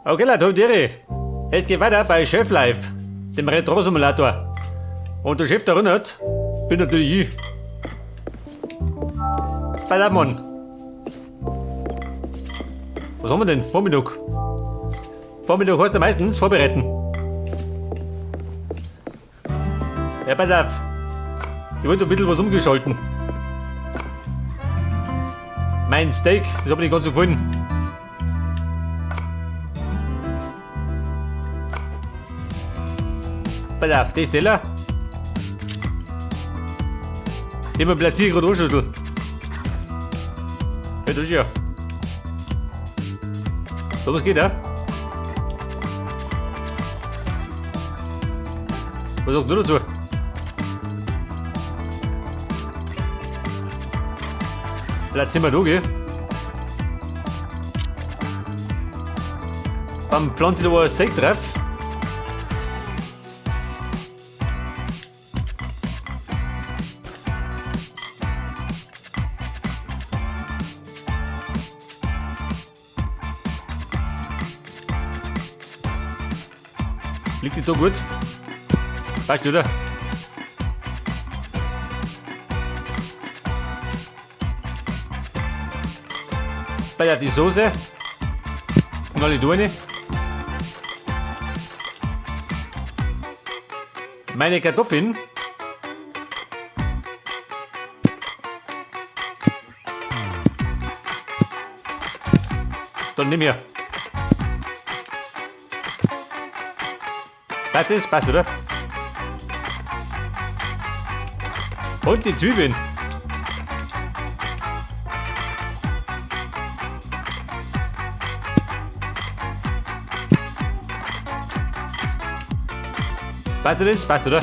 Okay, Leute, habt Ehre. Es geht weiter bei Chef Life, dem Retro-Simulator. Und der Chef da erinnert, bin natürlich ich. Bei der Mann. Was haben wir denn? Vormittag. Vormittag heißt ja meistens vorbereiten. Ja, pass auf. Ich wollte ein bisschen was umgeschalten. Mein Steak, das hat mir nicht ganz so gefallen. Pass auf, das Teller. Den platziere ich gerade Anschüssel. Hey, das ist ja. So, was geht da? Was sagst du dazu? Platzieren wir da, gell? Dann pflanze ich da ein Steak drauf. Liegt die da gut? Passt, oder? Bei der die Soße. Und alle da. Meine Kartoffeln. Dann nimm her. Passt das? Passt, oder? Und die Zwiebeln. Passt das? Passt, oder?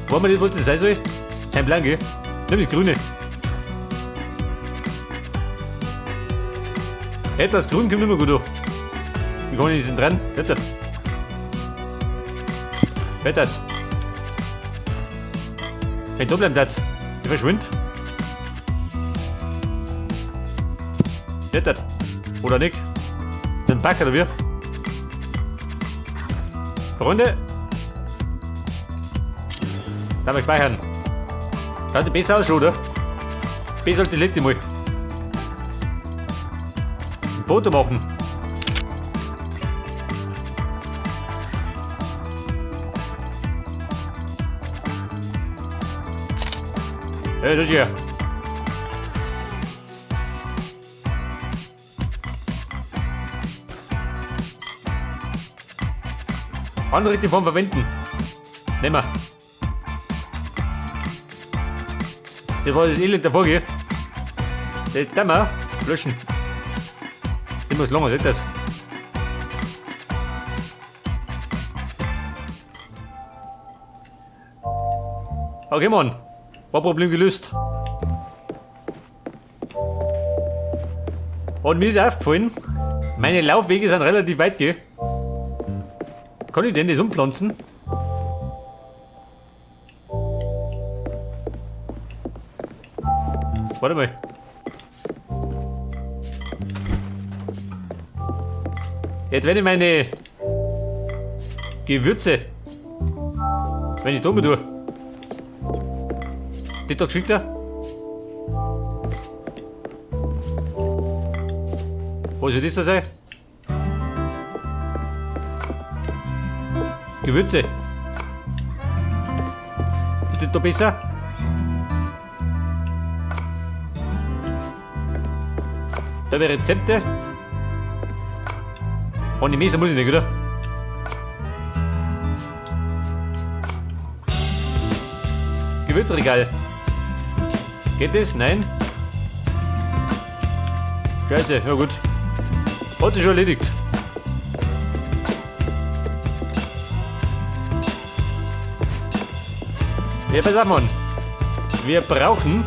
Wollen wir nicht, was das sein soll? Kein Plan, gell? Nimm das Grüne. Etwas Grün kommt immer gut an. Wie kann ich denn dran? Nicht. Wer das? Wenn da bleibt, das. Der verschwindet. Nicht das. Oder nicht? Den Backer oder wie? Freunde. Da mal speichern. Schaut die besser aus, oder? Besser als die letzte Mal. Ein Foto machen. Hey, das hier. Andere Form verwenden. Nehmen wir. Das war das Elend davor, gell? Das kann man löschen. Ich muss lange, nicht das. Okay, Mann. War Problem gelöst. Und mir ist aufgefallen, meine Laufwege sind relativ weit, gell? Kann ich denn das umpflanzen? Warte mal. Jetzt werde ich meine Gewürze, wenn ich da mal tue. Das da geschickter? Was soll das da sein? Gewürze. Ist das da besser? Da habe ich Rezepte. Und die Mese muss ich nicht, oder? Gewürzregal. Geht das? Nein. Scheiße, ja gut. Hat sich schon erledigt. Ja, pass auf, Mann. Wir brauchen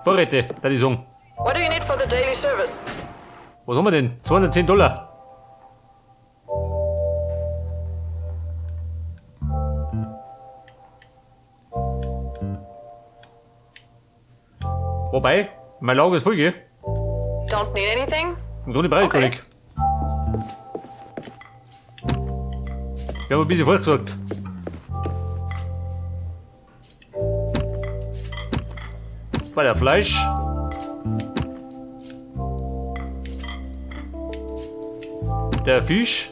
Vorräte, da die sagen. What do you need for the daily service? Was haben wir denn? 210 $. Wobei, mein Lager ist voll, gell? Don't need anything? Im Grunde brauche ich gar Okay. nicht. Wir haben ein bisschen vorgesorgt. Bei der Fleisch. Der Fisch.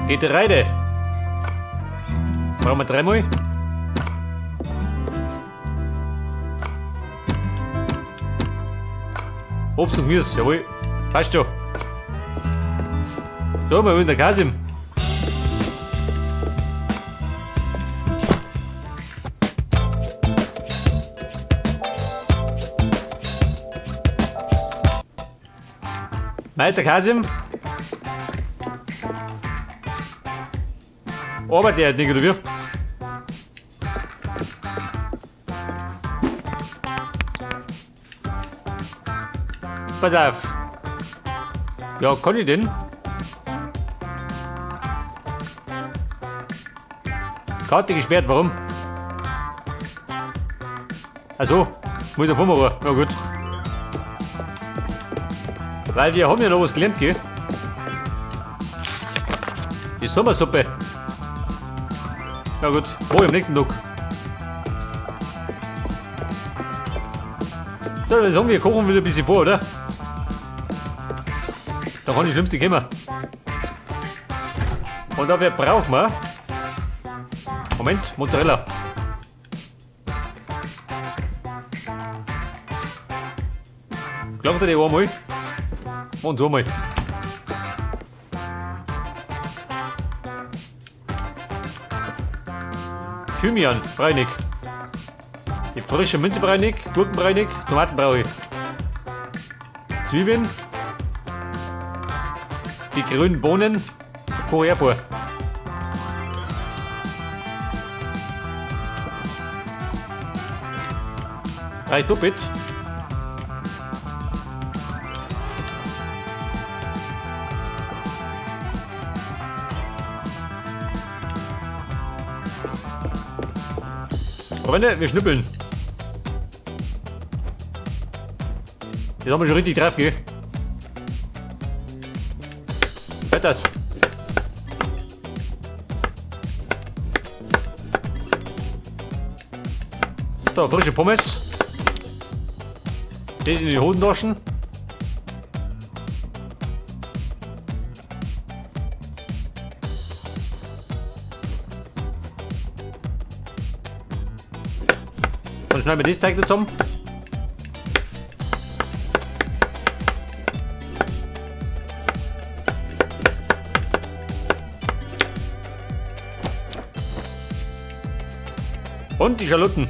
Getreide. Brauchen wir dreimal. Obst und Gemüse, jawohl. Passt schon. So, mal wieder Kasim. Meister Kasim. Arbeitet er nicht, oder wie? Pass auf. Ja, kann ich denn? Karte gesperrt, warum? Ach so, muss ich davor machen. Na gut. Weil wir haben ja noch was gelernt, gell? Die Sommersuppe. Na gut, oh, am nächsten Tag. So, dann sagen wir, kochen wieder ein bisschen vor, oder? Da kann die Schlimmste kommen. Und dafür brauchen wir. Moment, Mozzarella. Klangt dir die einmal? Und zweimal. Thymian, breinig. Die frische Minze breinig, Gurken breinig, Tomaten brauche ich. Zwiebeln. Die grünen Bohnen. Koch ich vor. Reicht doppelt. Freunde, wir schnippeln. Jetzt haben wir schon richtig drauf, gell? Fett das. So, frische Pommes. Das in die Hosentaschen. Dann schneiden wir das Zeug noch zusammen. Und die Schalotten.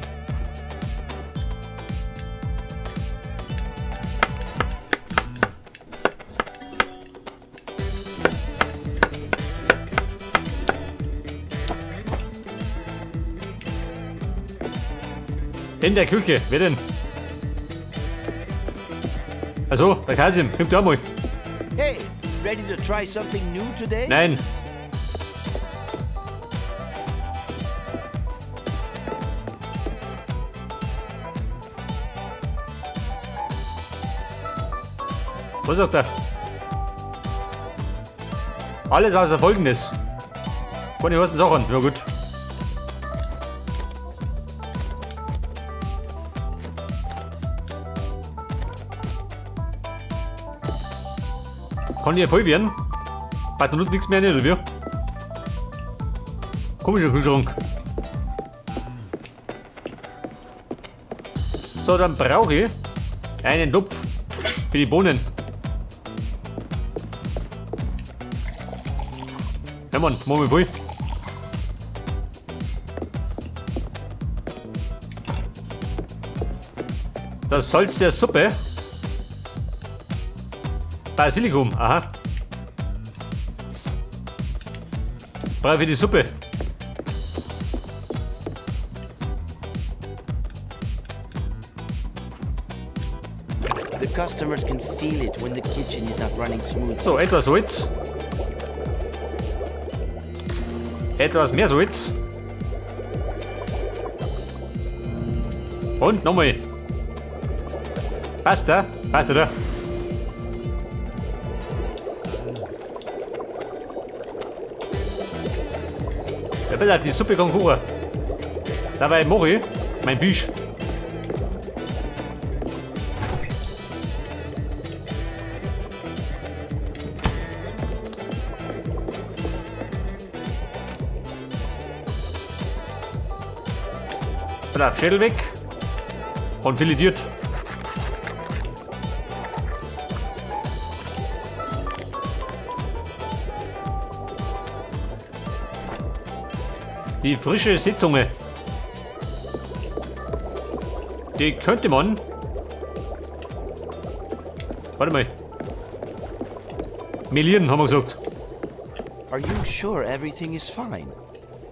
In der Küche, wer denn? Also, der Kasim, komm da mal. Hey, ready to try something new today? Nein. Was sagt er? Alles außer Folgendes. Keine heißen Sachen, ja gut. Kann die ja voll werden? Passt noch nichts mehr rein, oder wie? Komischer Kühlschrank. So, dann brauche ich einen Topf für die Bohnen. Ja Mann, machen wir voll. Das Salz der Suppe. Basilikum, aha. Brauche für die Suppe. The customers can feel it when the kitchen is not running smoothly. So, etwas Salz. Etwas mehr Salz. Und nochmal. Passt, da? Passt, oder? Ja, bitte, die Suppe kann kochen. Dabei mache ich mein Fisch. Brav, Schädel weg. Und filetiert. Die frische Seezunge. Die könnte man. Warte mal. Melieren, haben wir gesagt. Are you sure everything is fine?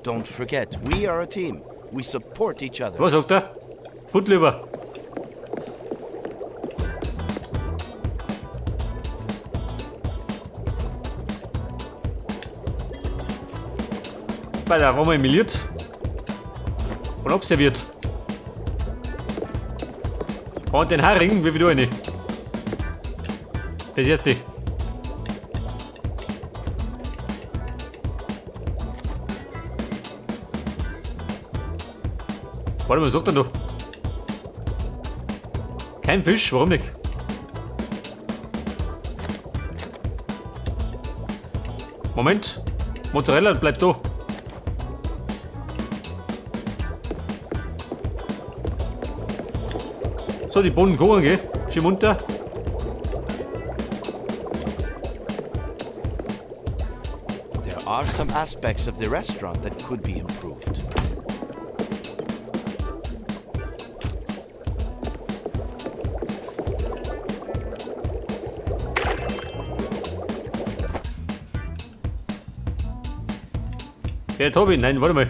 Don't forget, we are a team. We support each other. Was sagt er? Putleber. Bei der haben wir meliert und observiert. Und den Haring wirf ich da rein. Das erste. Warte mal, was sagt er da? Kein Fisch, warum nicht? Moment, Mozzarella bleibt da. So, die Bohnen kochen, gell? Schön munter. There are some aspects of the restaurant that could be improved. Der Tobi, nein, warte mal.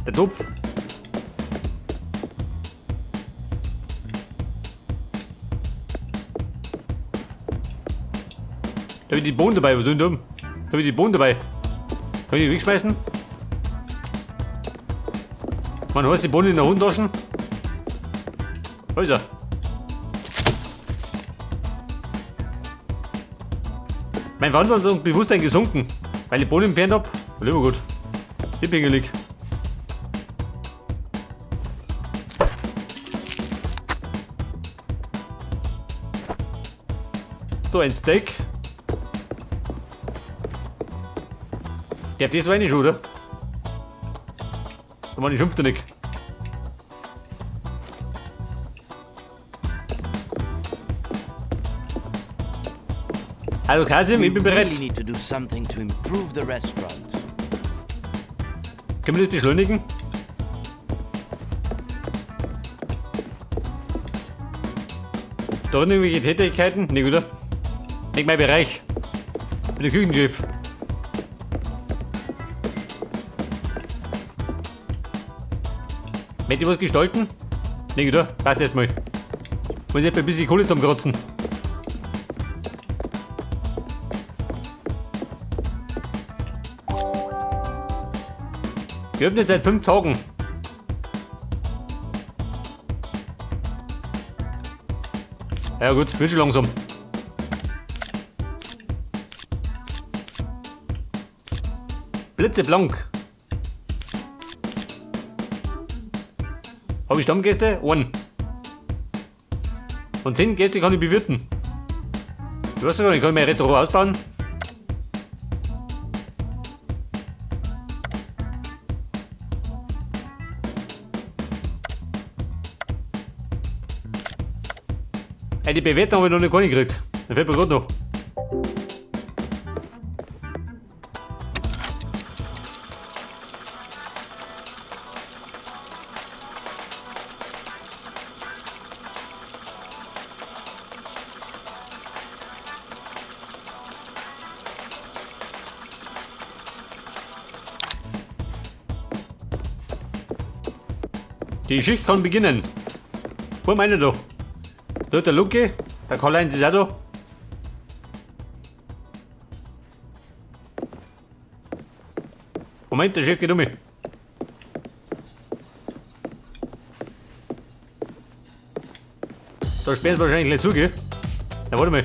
Der Topf. Da hab ich die Bohnen dabei, was tun dumm? Da hab ich die Bohnen dabei. Kann ich die wegschmeißen? Man hat die Bohnen in der Hosentasche. Wo ist er? Mein Verantwortungsbewusstsein gesunken, weil ich Bohnen entfernt hab. Lieber gut. Ich bin pingelig. So, ein Steak. Der hat das war nicht, oder? Da war ich schimpft er nicht. Also Kasim, ich bin bereit. We really need to do something to improve the restaurant. Können wir das beschleunigen? Da drin irgendwelche Tätigkeiten? Nee, oder? Nicht mein Bereich. Ich bin der Küchenchef. Möchte ich was gestalten? Nee, oder? Passt erstmal. Muss ich ein bisschen Kohle zum Kratzen. Geöffnet seit 5 Tagen. Ja gut, wird schon langsam. Blitzeblank. Hab ich Stammgäste? Einen. Und 10 Gäste kann ich bewirten. Ich weiß gar nicht, kann ich mein Restaurant ausbauen? Ey, die Bewertung habe ich noch nicht gekriegt. Da fällt mir grad noch. Die Schicht kann beginnen. Wo meine da? Da hat der Luke, der Karl-Heinz ist auch da. Moment, der Chef geht um mich. Da sperren sie wahrscheinlich gleich zu, gell? Na, warte mal.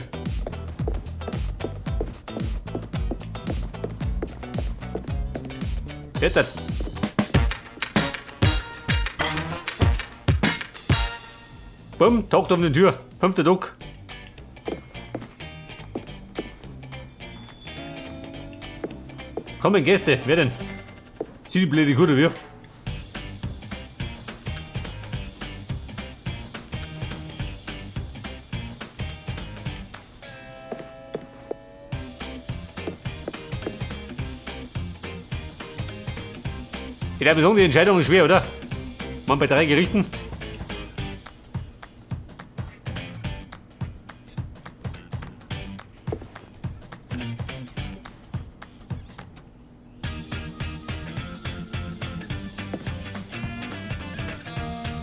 Jetzt. Bumm, taucht auf die Tür. Fünfter Tag. Kommen Gäste, wer denn? Sie die blöde Kuh, oder wir? Ich glaube, sagen, die Entscheidung ist schwer, oder? Man bei 3 Gerichten.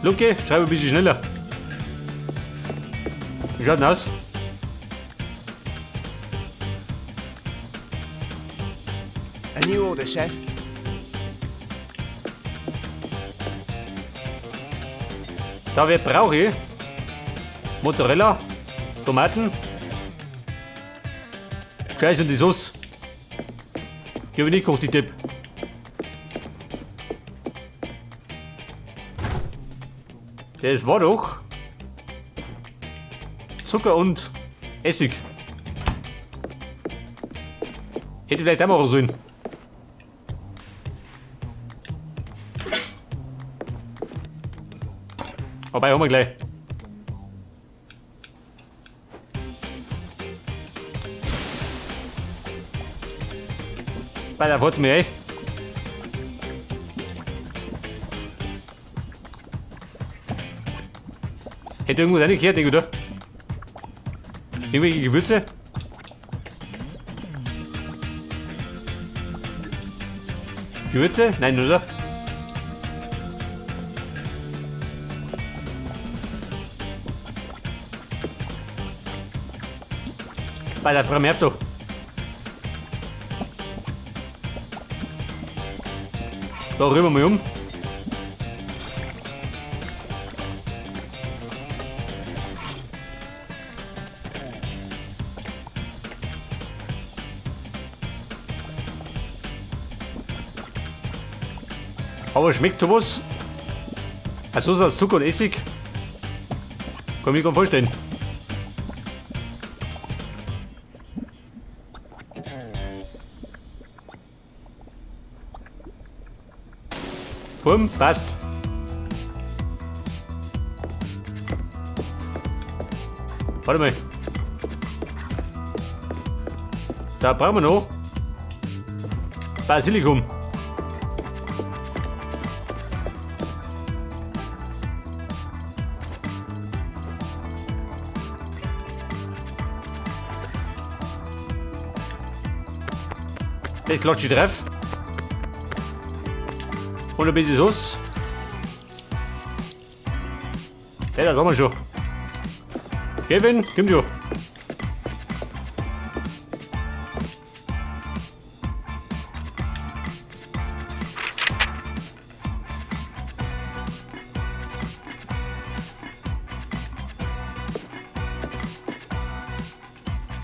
Luke, schreib ein bisschen schneller. Wie schaut denn aus? A new order, Chef. Da wer brauche ich? Mozzarella, Tomaten, Scheiße und die Sauce. Die hab ich nicht gekocht, die Depp. Das war doch Zucker und Essig. Hätte vielleicht auch machen sollen. Wobei, haben wir gleich. Bei der Warte mir, ey. Hätte irgendwo reingekehrt, denke ich, oder? Irgendwelche Gewürze? Gewürze? Nein, oder? Bei der Frau Merto. Da rühren wir mal um. Aber schmeckt sowas? Also aus Zucker und Essig? Kann ich mir gar nicht vorstellen. Bumm, passt. Warte mal. Da brauchen wir noch Basilikum. Das klatsche ich drauf. Und ein bisschen Sauce. Ja, das haben wir schon. Kevin, komm du.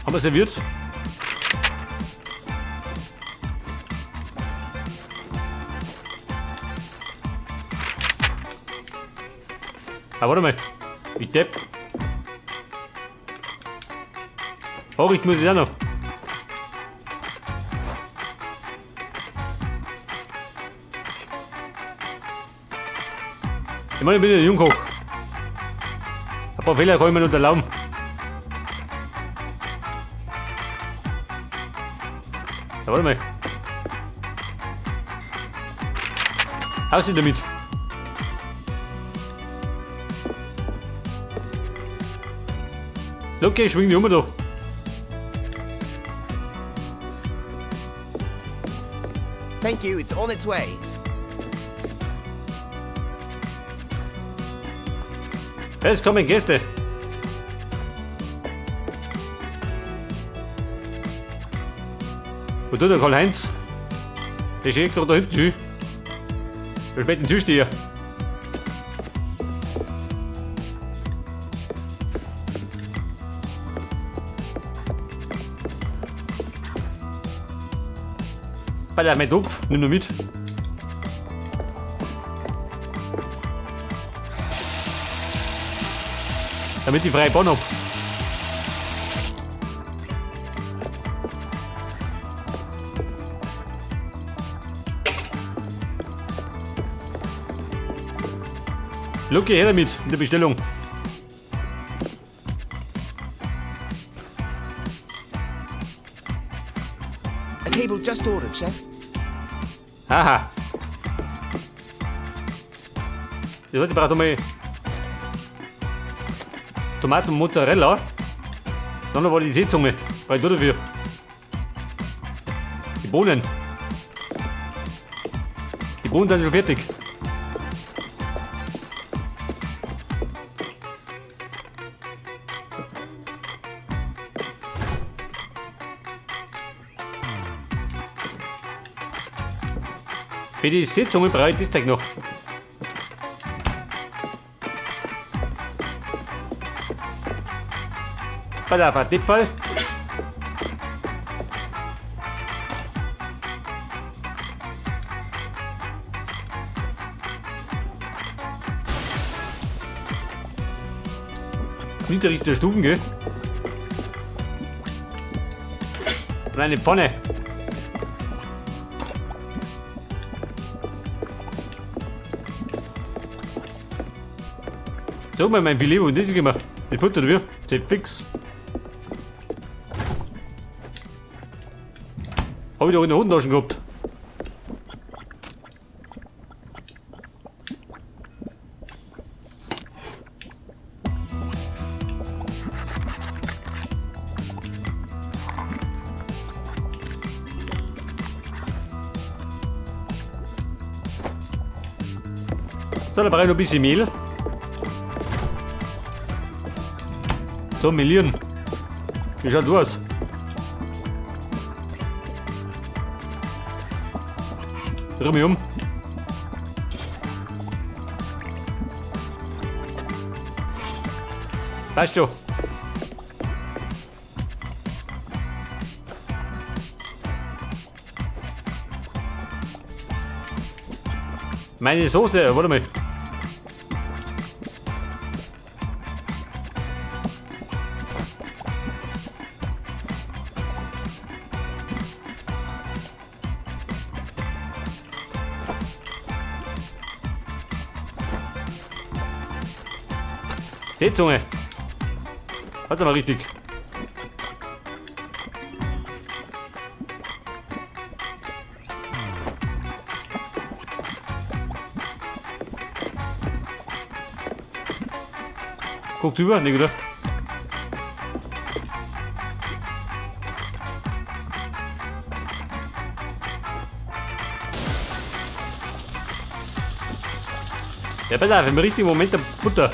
Haben wir serviert? Ah, warte mal. Ich Depp. Horcht muss ich auch noch. Ich meine, ich bin ja Jungkoch. Ein paar Fehler kann ich mir noch erlauben. Ja, warte mal. Aus damit. Okay, schwing die um da. Thank you, it's on its way. Es kommen Gäste. Wo tut der Karl-Heinz? Der steht gerade da hinten schön. Da spät den Tisch hier. Weil mein Topf, nimm nur mit. Damit ich freie Bahn hab. Lucky, her damit, mit der Bestellung. A table just ordered, Chef. Haha. Ich wollte brauche mal Tomaten und Mozzarella. Dann war die Seezunge. Weil ich dafür. Die Bohnen. Die Bohnen sind schon fertig. Für die Seezunge brauche ich das Zeug noch. Pass auf, ein Tippfall. Niedrigste Stufen, gell? Und eine Pfanne. So, mein Filet, wo ist das gemacht? Die futtert wir. Zählt fix. Hab ich doch in der Hosentasche gehabt. So, da brauche ich noch ein bisschen Mehl. So, melieren. Wie schaut aus? Dreh mich um. Passt schon. Meine Soße, warte mal. Seezunge. Das ist aber richtig. Guckt über, ne, oder? Ja, pass auf, im richtigen Moment der Butter.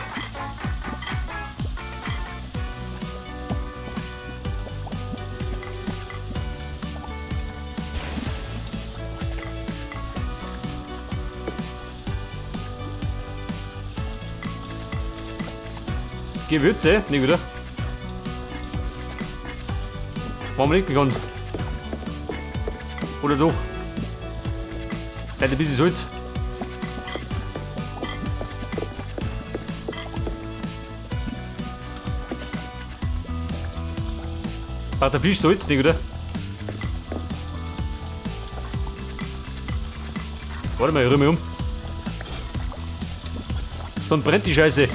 Gewürze, ne, oder? War mir nicht bekannt. Oder doch? Vielleicht ein bisschen Salz. Braucht der Fisch Salz, nicht, oder? Warte mal, ich rühr mich um. Dann brennt die Scheiße.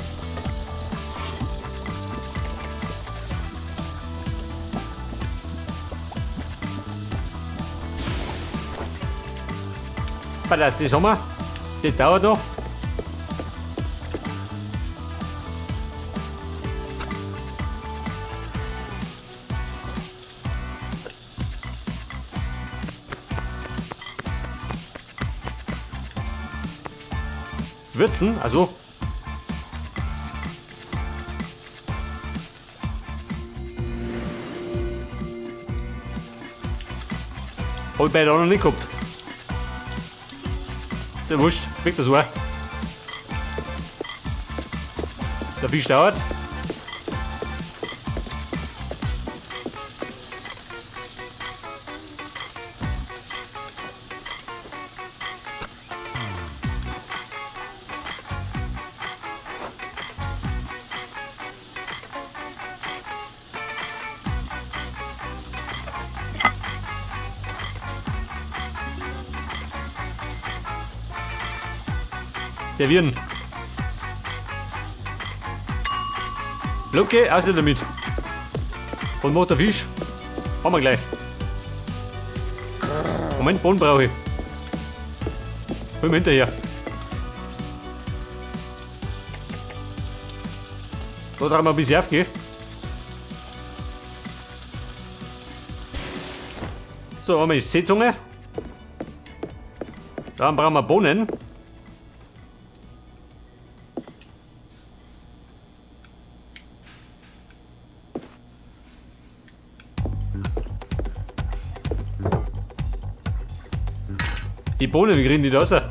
Das haben wir. Das dauert noch. Würzen, also. Hab ich beide auch noch nicht gehabt. Der wurscht, kriegt das auch. Der Fisch dauert. Servieren. Okay, also damit. Und macht der Fisch. Haben wir gleich. Moment, Bohnen brauche ich. Hol mir hinterher. Da trauen wir ein bisschen auf, gell? So, haben wir die Seezunge. Dann brauchen wir Bohnen. Die Bohnen, wie kriegen die das raus?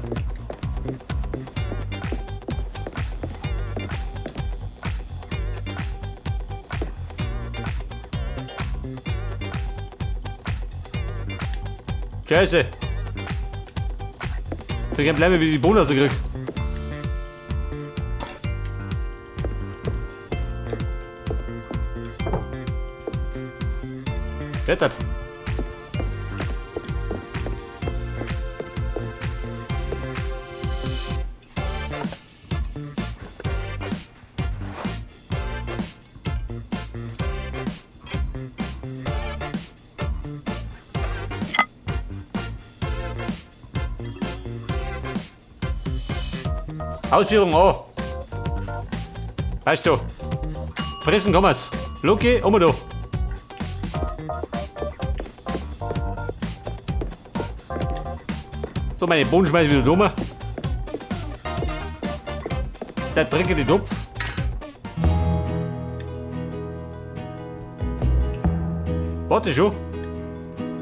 Scheiße. Ich kann bleiben, wie ich die Bohnen rauskrieg. Klettert. Ausführung an. Weißt du. Fressen kann man's. Loki, um da. So, meine Bohnen schmeiß ich wieder um. Der dreckige Topf. Warte schon.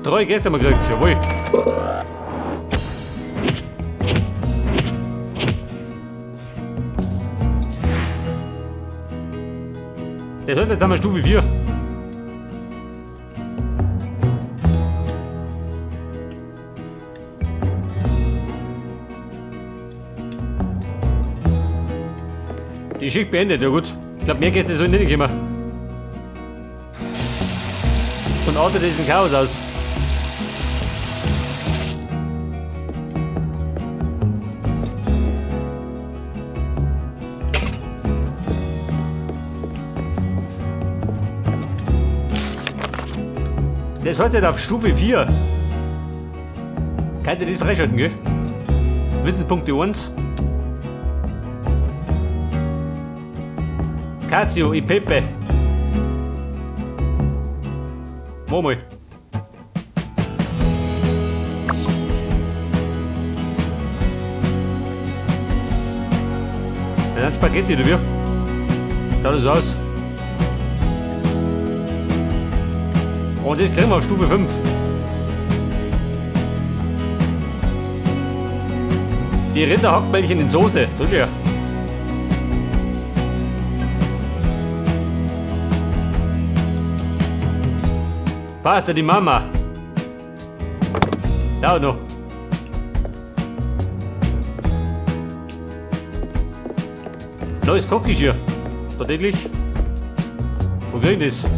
3 Geld haben wir gekriegt, jawohl. Der hört jetzt einmal Stufe 4. Die Schicht beendet, ja gut. Ich glaub, mehr Gäste sollen nicht kommen. Und artet diesen Chaos aus. Der ist heute auf Stufe 4. Kann der nicht freischalten, gell? Wissenspunkte 1. Cacio e Pepe. Mach mal. Das sind Spaghetti, oder wie? Schaut das aus. Und das kriegen wir auf Stufe 5. Die Rinderhackbällchen in Soße. Das ist ja. Pasta di Mama. Ja, noch. Neues Kochgeschirr. Tatsächlich. Wo krieg ich das?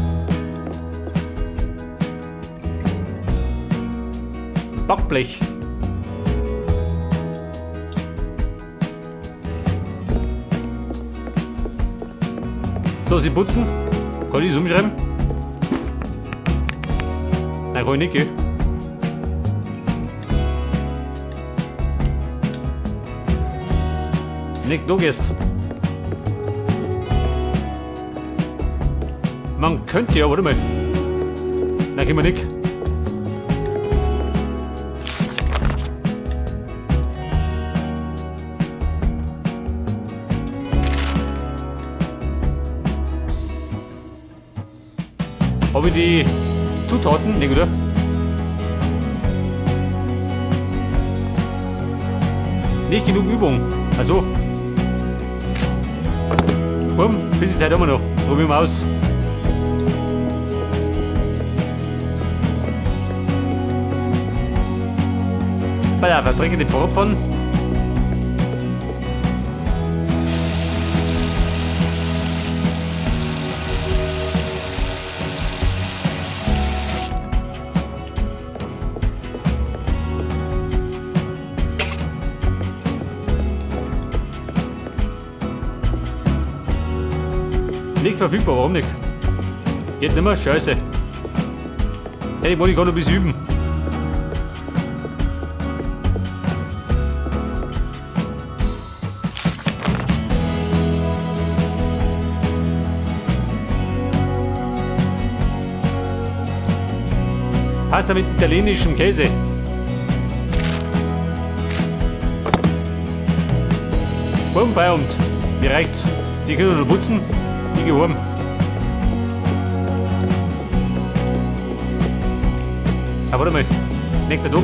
Backblech. So, Sie putzen. Kann ich das umschreiben? Nein, kann ich nicht, gell? Nicht, du gehst. Man könnte ja, warte mal. Nein, gehen wir nicht. Hab ich die Zutaten? Ne, oder? Nicht genug Übung. Also. Bumm, bisschen Zeit haben wir noch. Probieren wir aus. Pass auf, wir trinken den Bratpfanne. Nicht verfügbar, warum nicht? Geht nimmer, scheiße. Hey, ich wollte gerade noch ein bisschen üben. Pasta mit italienischem Käse. Bumm, Feierabend. Mir reicht's. Die können noch putzen. Ich geh heim. Ah, warte mal. Nächster Tag.